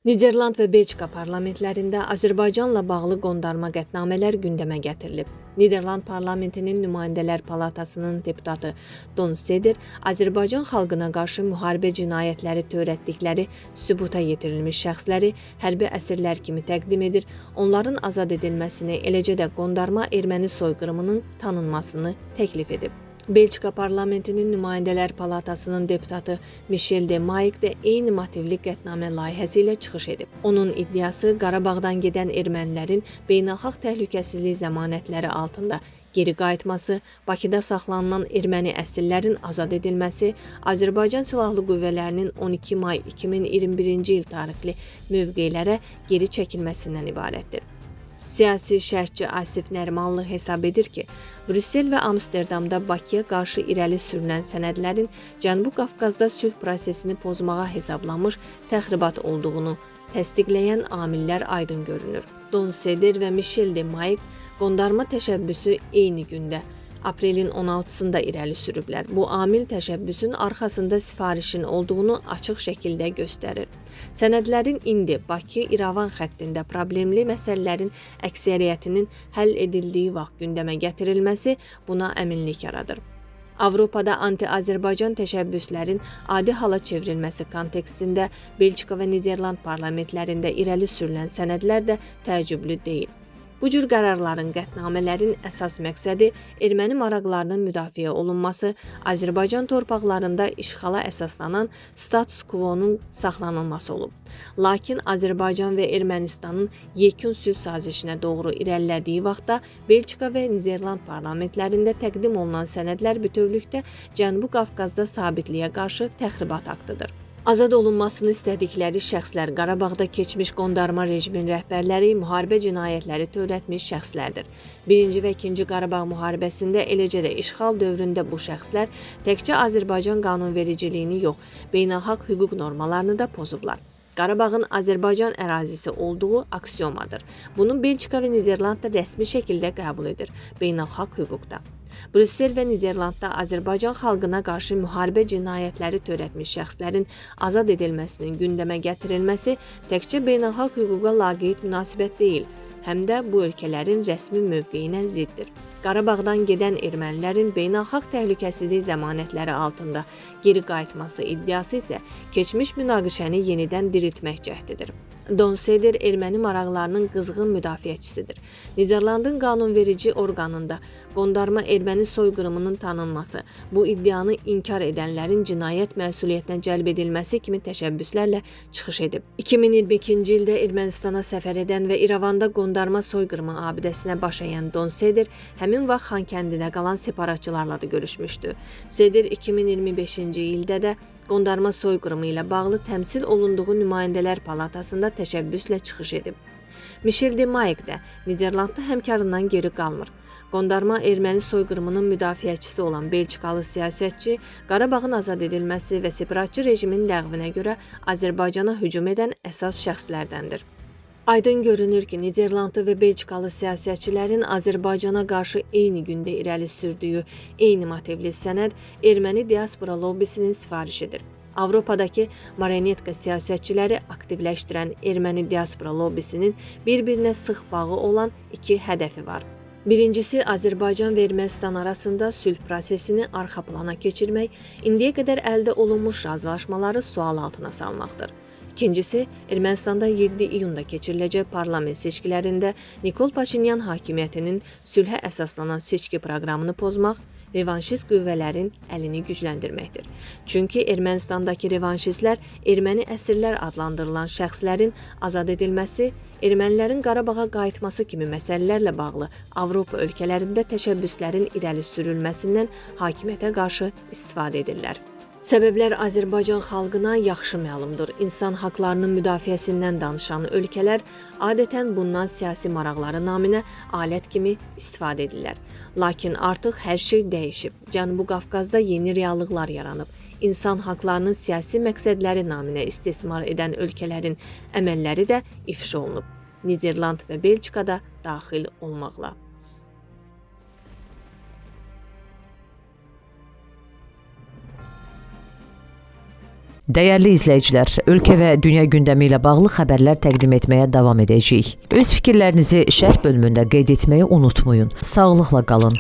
Niderland və Belçika parlamentlərində Azərbaycanla bağlı qondarma qətnamələr gündəmə gətirilib. Niderland parlamentinin nümayəndələr palatasının deputatı Don Seder Azərbaycan xalqına qarşı müharibə cinayətləri törətdikləri sübuta yetirilmiş şəxsləri hərbi əsirlər kimi təqdim edir, onların azad edilməsini, eləcə də qondarma erməni soyqırımının tanınmasını təklif edib. Belçika parlamentinin nümayəndələr palatasının deputatı Michel de Maik də eyni motivli qətnamə layihəsi ilə çıxış edib. Onun iddiası Qarabağdan gedən ermənilərin beynəlxalq təhlükəsizlik zəmanətləri altında geri qayıtması, Bakıda saxlanılan erməni əsirlərin azad edilməsi, Azərbaycan Silahlı Qüvvələrinin 12 may 2021-ci il tarixli mövqelərə geri çəkilməsindən ibarətdir. Siyasi şərhçi Asif Nərimanlı hesab edir ki, Brüssel və Amsterdamda Bakıya qarşı irəli sürülən sənədlərin Cənubi Qafqazda sülh prosesini pozmağa hesablanmış təxribat olduğunu təsdiqləyən amillər aydın görünür. Don Seder və Michel de Maik qondarma təşəbbüsü eyni gündə aprelin 16-sında irəli sürüblər. Bu amil təşəbbüsün arxasında sifarişin olduğunu açıq şəkildə göstərir. Sənədlərin indi Bakı-İrəvan xəttində problemli məsələlərin əksəriyyətinin həll edildiyi vaxt gündəmə gətirilməsi buna əminlik yaradır. Avropada anti-Azərbaycan təşəbbüslərin adi hala çevrilməsi kontekstində Belçika və Niderland parlamentlərində irəli sürülən sənədlər də təəccüblü deyil. Bu cür qərarların, qətnamələrin əsas məqsədi erməni maraqlarının müdafiə olunması, Azərbaycan torpaqlarında işğala əsaslanan status quo-nun saxlanılması olub. Lakin Azərbaycan və Ermənistanın yekun sülh sazişinə doğru irəlilədiyi vaxtda Belçika və Niderland parlamentlərində təqdim olunan sənədlər bütövlükdə Cənubi Qafqazda sabitliyə qarşı təxribat aktıdır. Azad olunmasını istədikləri şəxslər Qarabağda keçmiş qondarma rejimin rəhbərləri, müharibə cinayətləri törətmiş şəxslərdir. 1-ci və 2-ci Qarabağ müharibəsində, eləcə də işğal dövründə bu şəxslər təkcə Azərbaycan qanunvericiliyini yox, beynəlxalq hüquq normalarını da pozublar. Qarabağın Azərbaycan ərazisi olduğu aksiomadır. Bunu Belçika və Niderland da rəsmi şəkildə qəbul edir beynəlxalq hüquqda. Brüssel və Niderlandda Azərbaycan xalqına qarşı müharibə cinayətləri törətmiş şəxslərin azad edilməsinin gündəmə gətirilməsi təkcə beynəlxalq hüquqa laqeyd münasibət deyil, həm də bu ölkələrin rəsmi mövqeyinə ziddir. Qarabağdan gedən ermənilərin beynəlxalq təhlükəsizlik zəmanətləri altında geri qayıtması iddiası isə keçmiş münaqişəni yenidən diriltmək cəhdidir. Don Seder erməni maraqlarının qızğın müdafiəçisidir. Niderlandın qanunverici orqanında qondarma erməni soyqırımının tanınması, bu iddianı inkar edənlərin cinayət məsuliyyətinə cəlb edilməsi kimi təşəbbüslərlə çıxış edib. 2022-ci ildə Ermənistana səfər edən və İrəvanda qondarma soyqırımı abidəsinə baş əyən Don Seder həmin vaxt Xankəndidə qalan separatçılarla da görüşmüşdü. Seder 2025-ci ildə də qondarma soyqırımı ilə bağlı təmsil olunduğu Nümayəndələr Palatasında təşəbbüslə çıxış edib. Michel de Maik də Niderlandda həmkarından geri qalmır. Qondarma erməni soyqırımının müdafiəçisi olan Belçikalı siyasətçi Qarabağın azad edilməsi və separatçı rejimin ləğvinə görə Azərbaycana hücum edən əsas şəxslərdəndir. Aydın görünür ki, Niderlandlı və Belçikalı siyasətçilərin Azərbaycana qarşı eyni gündə irəli sürdüyü eyni motivli sənəd erməni diaspora lobbisinin sifarişidir. Avropadakı marionetka siyasətçiləri aktivləşdirən erməni diaspora lobbisinin bir-birinə sıx bağı olan iki hədəfi var. Birincisi, Azərbaycan və Ermənistan arasında sülh prosesini arxa plana keçirmək, indiyə qədər əldə olunmuş razılaşmaları sual altına salmaqdır. İkincisi, Ermənistanda 7 iyunda keçiriləcək parlament seçkilərində Nikol Paşinyan hakimiyyətinin sülhə əsaslanan seçki proqramını pozmaq, revanşist qüvvələrin əlini gücləndirməkdir. Çünki Ermənistandakı revanşistlər erməni əsirlər adlandırılan şəxslərin azad edilməsi, ermənilərin Qarabağa qayıtması kimi məsələlərlə bağlı Avropa ölkələrində təşəbbüslərin irəli sürülməsindən hakimiyyətə qarşı istifadə edirlər. Səbəblər Azərbaycan xalqına yaxşı məlumdur. İnsan haqlarının müdafiəsindən danışan ölkələr adətən bundan siyasi maraqları naminə alət kimi istifadə edirlər. Lakin artıq hər şey dəyişib. Cənubi Qafqazda yeni reallıqlar yaranıb. İnsan haqlarının siyasi məqsədləri naminə istismar edən ölkələrin əməlləri də ifşa olunub. Niderland və Belçika da daxil olmaqla. Dəyərli izləyicilər, ölkə və dünya gündəmi ilə bağlı xəbərlər təqdim etməyə davam edəcəyik. Öz fikirlərinizi şərh bölümündə qeyd etməyi unutmayın. Sağlıqla qalın.